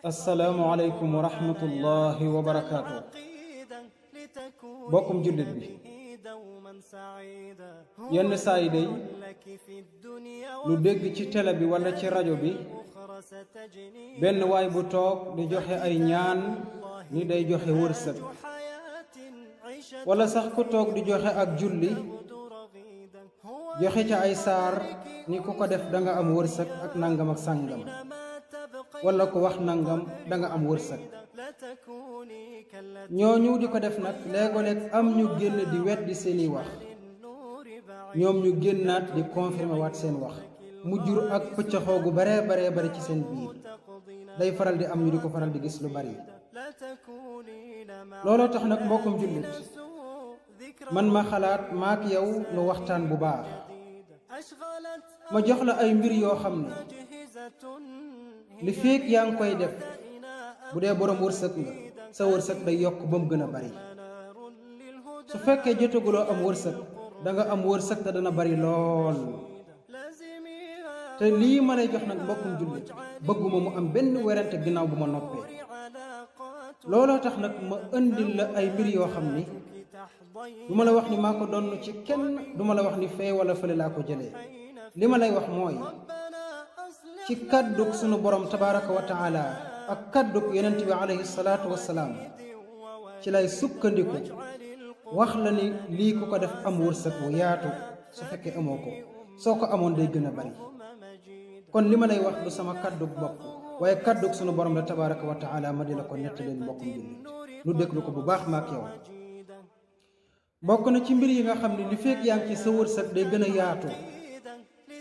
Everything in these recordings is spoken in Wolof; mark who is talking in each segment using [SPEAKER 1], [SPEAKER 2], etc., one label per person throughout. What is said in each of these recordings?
[SPEAKER 1] assalaamu aleykum wa rahmatullahi wa barakaatu. bokkum jullit bi yenn saa yi day lu dégg ci télé bi walla ci rajo bi benn waay bu toog di joxe ay ñaan ni day joxe wërsëg, walla sax ku toog di joxe ak julli joxe ca ay saar ni ku ko def danga am wërsëg ak nangam ak sàngam, walla ko wax nangam danga am wërsëg. ñooñu di ko def nag léeg-léeg am ñu génn di weddi seeni wax, ñoom ñu génnaat di confirmer waat seen wax, mu jur ak pëccaxoo gu baree bari ci seen biir. day faral di am ñu di ko faral di gis lu bari. looloo tax nag mbokkum jullit, man ma xalaat maak yow nu waxtaan bu baax, ma jox la ay mbir yoo xam ne li feek yaa ngi koy def, bu dee boroom wërsëg nga sa wërsëg day yokk ba mu gën a bari. su fekkee jotaguloo am wërsëg danga am wërsëg te dana bari lool. te lii ma lay jox nag mbokkum jullit bëgguma mu am benn werante ginnaaw bu ma noppee. looloo tax nag ma indil la ay mbir yoo xam ni du ma la wax ni maa ko donn ci kenn, du ma la wax ni fee wala fële laa ko jëlee. li ma lay wax mooy ci kàddug sunu borom tabaraka wa taala ak kàddug yonent bi alayhi salaatu wassalaam ci lay sukkandiku wax la ni lii ku ko def am wërsëg wu yaatu. su fekkee amoo ko, soo ko amoon day gën a bari. kon li ma lay wax du sama kàddug bopp, waaye kàddug sunu borom la tabaraka wa taala ma di la ko nettaleen mbokkum jullit. lu déglu ko bu baax maak yow. bokk na ci mbir yi nga xam ne li fekk yaa ngi ci sa wërsëg day gën a yaatu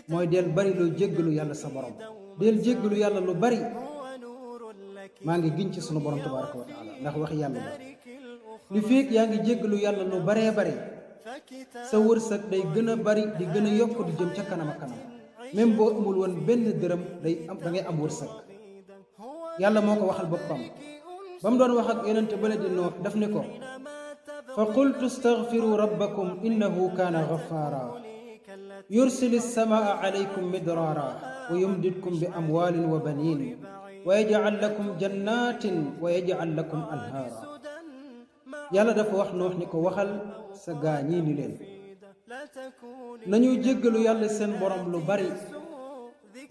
[SPEAKER 1] mooy del bari loo jéggalu yàlla sa borom. del jéggalu yàlla lu bari. maa ngi giñ ci sunu borom tabaraka wa taala ndax wax yàlla la. li fekk yaa ngi jéggalu yàlla lu baree bari, sa wërsëg day gën a bari di gën a yokk di jëm ca kanam a kanam. même boo amul woon benn dërëm da ngay am wërsëg. yàlla moo ko waxal boppam ba mu doon wax ak yonente bale di Nuux daf ne ko fa qultu astaghfiru rabbakum innahu kaana ghaffara yursili samaa alaykum midraara wa yumdidkum bi amwaalin wa baniin wa yaj'al lakum jannatin wa yaj'al lakum anhaara. yàlla dafa wax Nuux ni ko waxal sa gaa ñii ni leen nañuy jéggalu yàlla seen borom lu bari.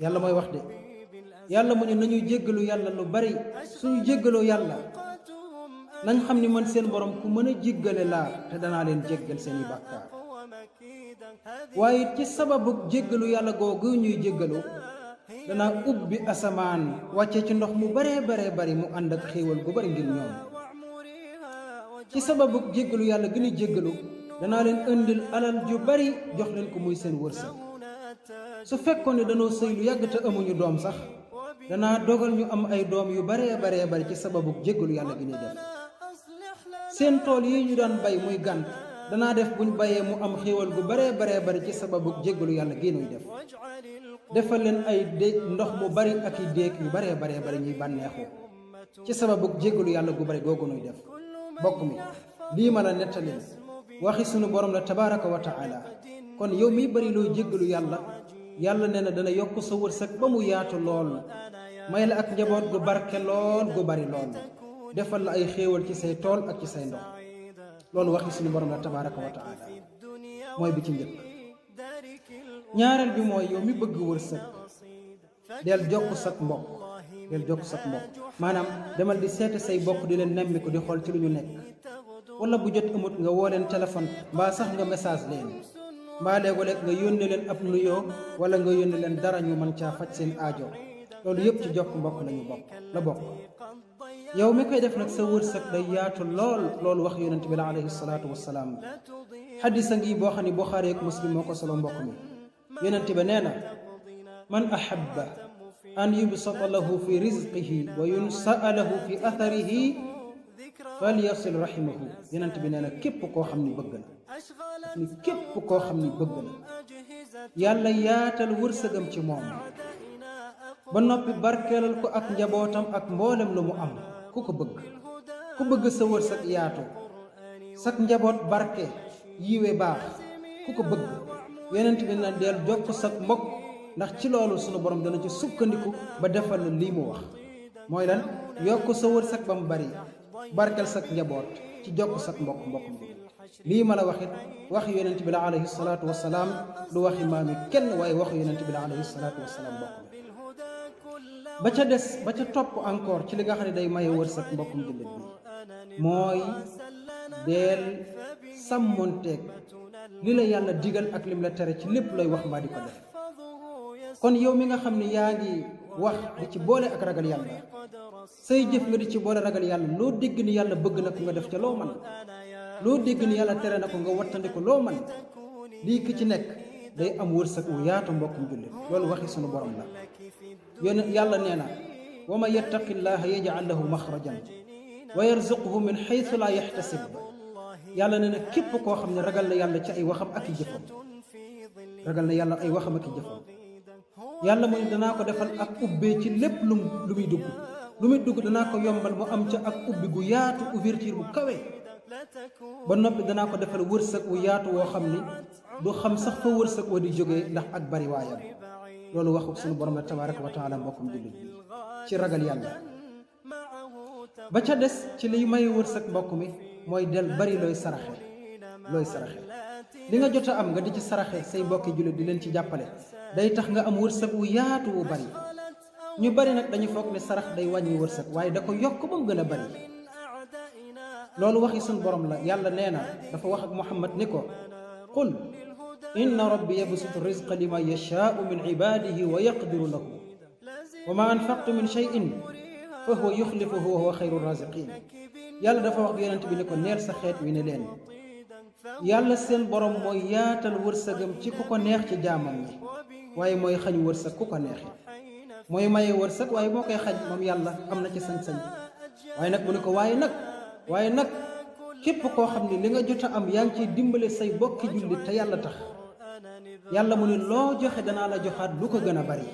[SPEAKER 1] yàlla mooy wax de, yàlla mu ne nañuy jéggalu yàlla lu bari. suñu jéggaloo yàlla nañ xam ni man seen borom ku mën a jéggale laa, te danaa leen jéggal seeni bàkkaar. waaye ci sababu jéggalu yàlla googu ñuy jéggalu danaa ubbi asamaan wàcce ci ndox mu baree bari mu ànd ak xéewal gu bari ngir ñoom. ci sababu jéggalu yàlla gën a jéggalu danaa leen indil alal ju bari jox leen ko muy seen wërsëg. su fekkoon ne danoo sëy lu yàgg te amuñu doom sax danaa dogal ñu am ay doom yu baree bari ci sababu jéggalu yàlla gi ñuy def. seen tool yi ñu daan bay muy gànt danaa def buñ bayee mu am xéewal gu baree bari ci sababu jéggalu yàlla gi ñuy def. defal leen ay déeg ndox mu bari ak i déeg yu baree bari ñuy bànneexu ci sababu jéggalu yàlla gu bari googu ñuy def. bokk mi lii ma la nettali waxi sunu borom la tabaraka wa taala. kon yow mi bari loo jéggalu yàlla, yàlla nee na dana yokk sa wërsëg ba mu yaatu lool, may la ak njaboot gu barke lool gu bari lool, defal la ay xéewal ci say tool ak ci say ndox. loolu waxi sunu borom la tabaraka wa taala mooy bi ci njëkk. ñaareel bi mooy yow mi bëgg wërsëg del jokk sak mbokk. del jokk sak mbokk maanaam demal di seete say bokk di leen nemmi ko di xool ci lu ñu nekk, wala bu jot amut nga woo leen téléphone mbaa sax nga message leen, mbaa léeg-léeg nga yónne leen ab nuyoo wala nga yónne leen dara ñu mën caa faj seen aajo. loolu yëpp ci jokk mbokk la bokk. yow mi koy def nag sa wërsëg day yaatu lool. loolu wax yonent bi la alayhi salaatu wassalaam. xadisa ngi boo xam ne Buxaari ak Muslim moo ko solo mbokk mi. yonent bi nee na man ahabba an yubsata lahu fi rizqihi wa yunsaa lahu fi atharihi falyasil rahimahu. yonent bi nee na képp koo xam ni bëgg na, daf ni képp koo xam ni bëgg na yàlla yaatal wërsëgam ci moom ba noppi barkeelal ko ak njabootam ak mboolem lu mu am. ku bëgg sa wërsëg yaatu, sak njaboot barke yiwe baax, ku ko bëgg yonent bi na del jokk sak mbokk, ndax ci loolu sunu borom dana ci sukkandiku ba defal la lii mu wax. mooy lan yokk sa wërsëg ba mu bari barkel sak njaboot ci jokk sak mbokkum jullit lii ma la waxit waxi yonent bi la alayhi salaatu wasalaam du waxi maami kenn waaye waxi yonent bi la alayhi salaatu wasalaam mbokk mi ba ca des ba ca topp encore ci li nga xam ne day maye wërsëg mbokkum jullit bi mooy deel sàmmonteeg li la yàlla digal ak lim la tere ci lépp lay wax mbaa di ko def kon yow mi nga xam ne yaa ngi wax di ci boole ak ragal yàlla say jëf nga di ci boole ragal yàlla loo dégg ni yàlla bëgg na ko nga def ca loo man loo dégg ni yàlla tere na ko nga wattandiku loo man lii ki ci nekk day am wërsëg wu yaatu mbokkum jullit loolu waxi sunu borom la yàlla nee na wa man yattaqillaha yaj'al lahu maxrajan wa yarzuqhu min xaytu laa yaxtasib yàlla nee na képp koo xam ne ragal na yàlla ci ay waxam ak i jëfam ragal na yàlla ay waxam ak i jëfam yàlla mooy danaa ko defal ak ubbee ci lépp lu muy dugg danaa ko yombal mu am ca ak ubbi gu yaatu ouverture bu kawe ba noppi danaa ko defal wërsëg wu yaatu woo xam ni du xam sax fa wërsëg wa di jógee ndax ak bari waayam loolu waxu suñu borom la tabaraka wa taala mbokkum jullit bi ci ragal yàlla ba ca des ci liy may wërsëg mbokk mi mooy del bari looy saraxe li nga jot a am nga di ci saraxe say mbokki jullit di leen ci jàppale day tax nga am wërsëg wu yaatu wu bari ñu bari nag dañu foog ne sarax day wàññi wërsëg waaye da ko yokk ba mu gën a bari loolu waxi suñu borom la yàlla nee na dafa wax ak Muhammad ni ko qul inna rabbi yabsutu rizqa liman yashaau min ibadihi wa yaqdiru lahu wa ma anfaqtu min shay'in fa huwa yuxlifuhu wa huwa xayru raziqin yàlla dafa wax yonent bi ni ko neel sa xeet wi ne leen yàlla seen borom mooy yaatal wërsëgam ci ku ko neex ci jaamam yi waaye mooy xañ wërsëg ku ko neexi mooy maye wërsëg waaye moo koy xañ moom yàlla am na ci sañ-sañ waaye nag mu ne ko waaye nag képp koo xam ne li nga jot a am yaa ngi ciy dimbale say bokki jullit te yàlla tax yàlla mu ne loo joxe danaa la joxaat lu ko gën a bari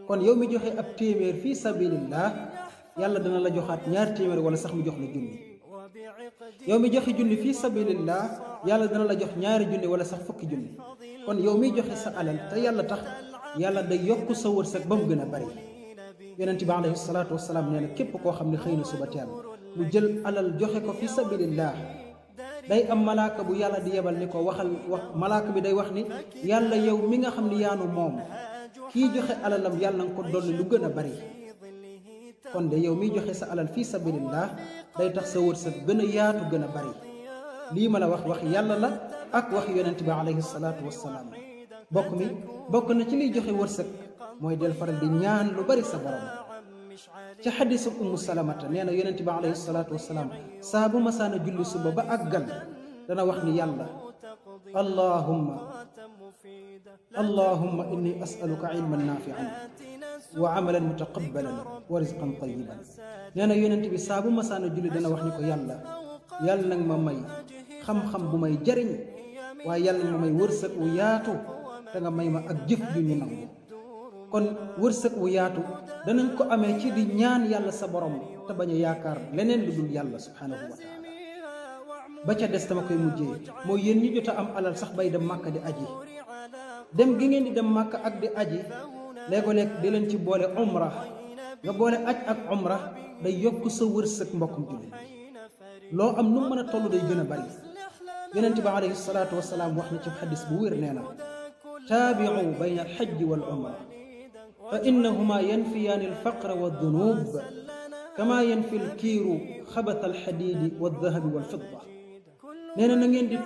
[SPEAKER 1] kon yow mi joxe ab téeméer fii sabilillah yàlla dana la joxaat ñaar téeméer wala sax mu jox la junni yow mi joxe junni fii sabilillah yàlla dana la jox ñaari junni wala sax fukki junni kon yow miy joxe sa alal te yàlla tax yàlla day yokk sa wërsëg ba mu gën a bari yonent bi alayhi salaatu wasalaam nee na képp koo xam ne xëy na suba teel mu jël alal joxe ko fi sabilillah day am malaaka bu yàlla di yebal ni ko wax malaaka bi day wax ni yàlla yow mi nga xam ne yaanu moom kii joxe alalam yàlla nga ko dolli lu gën a bari kon de yow miy joxe sa alal fi sabilillah day tax sa wërsëg gën a yaatu gën a bari lii ma la wax yàlla la ak wax yonent bi alayhi salaatu wasalaam bokk na ci liy joxe wërsëg mooy del faral di ñaan lu bari sa borom ci xadisu ummu salamata nee na yonent bi alayhi salaatu wasalaam saa bu masaana julli suba ba àggal dana wax ni yàlla allahumma inni asaluka ilman naafian wa amalan mutaqabbalan wa rizqan tayiban nee na yonent bi saa bu masaana julli dana wax ni ko yàlla nag ma may xam-xam bu may jariñ waaye yàlla nag ma may wërsëg wu yaatu te nga may ma ak jëf ju ñu nangu kon wërsëg wu yaatu danañ ko amee ci di ñaan yàlla sa borom te bañ a yaakaar leneen lu dul yàlla subhanahu wa taala ba ca des dama koy mujjee mooy yéen ñi jot a am alal sax bay dem màkka di aji dem gi ngeen di dem màkka ak di aji léego-léeg di leen ci boole umra nga boole aj ak umra day yokk sa wërsëg mbokkum jullit loo am nu mën a toll day gën a bari yonent bi alayhi salaatu wasalaam wax na ci xadis bu wér nee na taabiu bayna alxajji wal umra fa innahuma yanfiyaani alfaqra waddunub kama yanfi alkiiru xabat alxadiidi waddahabi walfidda nee na na ngeen di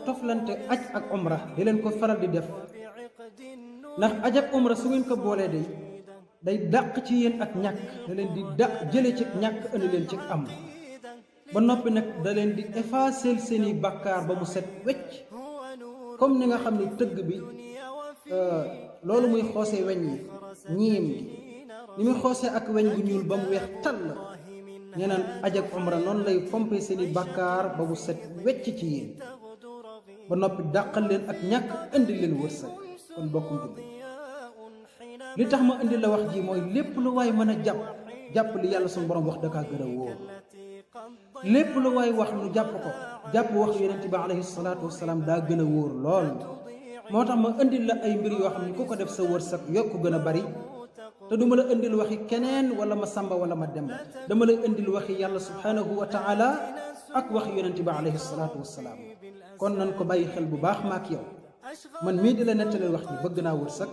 [SPEAKER 1] toflante aj ak umra di leen ko faral di def ndax aj ak umra su ngeen ko boolee day dàq ci yéen ak ñàkk da leen di jële ci ñàkk indi leen ci am ba noppi nag da leen di effacer seeni bàkkaar ba mu set wecc comme ni nga xam ne tëgg bi loolu muy xoosee weñ yi ñiim gi ni muy xoosee ak weñ gu ñuul ba mu weex tàll nee naan aj ak umra noonu lay fompe seeni bàkkaar ba mu set wecc ci yéen ba noppi dàqal leen ak ñàkk indi leen wërsëg kon bokkum julli li tax ma indi la wax ji mooy lépp lu waay mën a jàpp li yàlla suñu borom wax dakaa gën a wóor lépp lu waay wax nu jàpp wax yonent bi alayhi salaatu wasalaam daa gën a wóor lool moo tax ma indil la ay mbir yoo xam ne ku ko def sa wërsëg yokk gën a bari te du ma la indil waxi keneen wala ma samba wala ma demba dama lay indil waxi yàlla subhanahu wa taala ak waxi yonente bi alayhi salaatu wassalaam kon nan ko bàyyi xel bu baax maak yow man mii di la nettalal wax ji bëgg naa wërsëg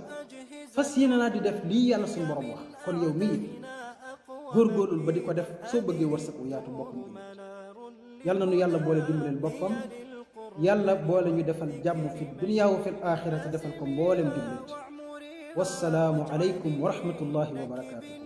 [SPEAKER 1] fas yéene naa di def lii yàlla suñu borom wax kon yow mii góorgóorlul ba di ko def soo bëggee wërsëg wu yaatu mbokkum jullit yàlla na nu yàlla boole dimbaleel boppam yàlla boole ñu defal jàmm fi dunya wa fil aaxirati defal ko mboolem jullit wassalaamu aleykum wa rahmatullahi wa barakaatuhu